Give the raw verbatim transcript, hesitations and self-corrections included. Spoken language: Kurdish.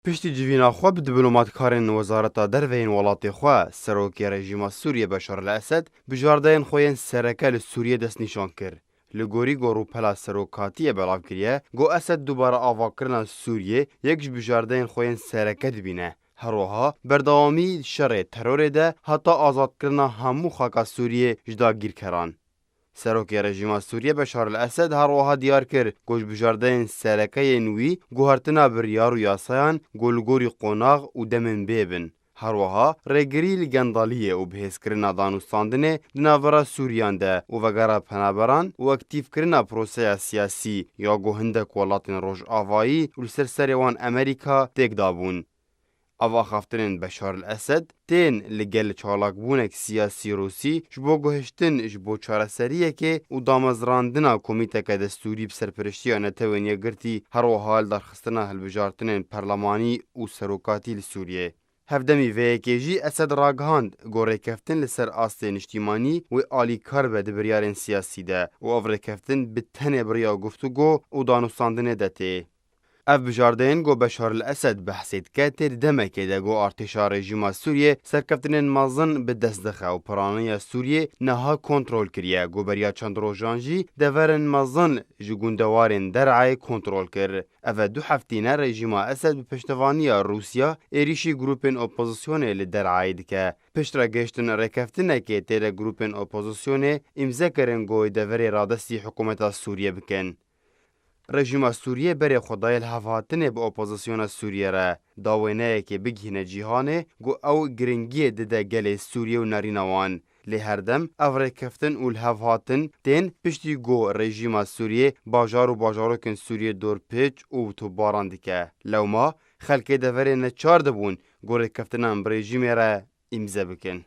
Piştî civîna xwe bi diplomatkarên Wezareta Derve yên welatê xwe, serokê rejîma Sûriyê Beşar el Esed bijardeyên xwe yên sereke li Sûriyê destnîşan kir. Li gorî ku rûpela serokatiyê belav kiriye, got Esed dubare avakirina Sûriyê yek ji bijardeyên xwe yên sereke dibîne. Her wiha berdewamî şerê terorê de heta azadkirina hemû xaka Sûriyê ji dagîrkeran. Serokê rejîma Sûriyê Beşar el Esed her wiha diyar kir ku ji bijardeyên sereke yên wî guhertina biryar û yasayan ku li gorî qonax û demên bê bin. Her wiha rêgirî li gendaliyê û bihêzkirina danûstandinê di navbera Sûriyan de û vegera penaberan û aktîfkirina proseya siyasî ya ku hindek welatên Rojavayî û li ser serê wan Amerîka têk dabûn. Ev axaftinên Beşar el Esed tên li gel çalakbûnek siyasî Rûsî ji bo guhiştin ji bo çareseriyekê û damezrandina komîteke destûrî bi serpiriştiya Netewên Yekgirtî, her wiha li darxistina hilbijartinên perlemanî û serokatî li Sûriyê. Hevdemî vê yekê jî Esed ragihand ku rêkeftin li ser astê niştîmanî wê alîkar be di biryarên siyasî de û ev rêkeftin bi tenê bi riya guftûgo û danûstandinê de tê. Ev bijardeyên ku Beşar el Esed behsê dike tê di demekê de ku artêşa rejîma Sûriyê serkeftinên mezin bi dest dixe û piraniya Sûriyê niha kontrol kiriye, ku beriya çend rojan jî deverên mezin ji gundewarên Der'ayê kontrol kir. Ev e du heftî ne rejîma Esed bi piştevaniya Rûsya êrîşî grûpên opozisyonê li Der'ayê dike. Piştre gihiştin rêkeftinekê tê de grûpên opozisyonê îmze kirin ku wê deverê radestî hikûmeta Sûriyê bikin. Rejîma Sûriyê berê xwe daye li hevhatinê bi opozisyona Sûriyê re, da wêneyekê bigihîne cîhanê ku ew giringiyê dide gelê Sûriyê û nerîna wan. Lê herdem ev rêkeftin û lihevhatin tên piştî ku rejîma Sûriyê bajar û bajarokên Sûriyê dorpêç û tobaran dike. Lewma xelkê deverê neçar dibûn ku rêkeftinan bi rejîmê re îmze bikin.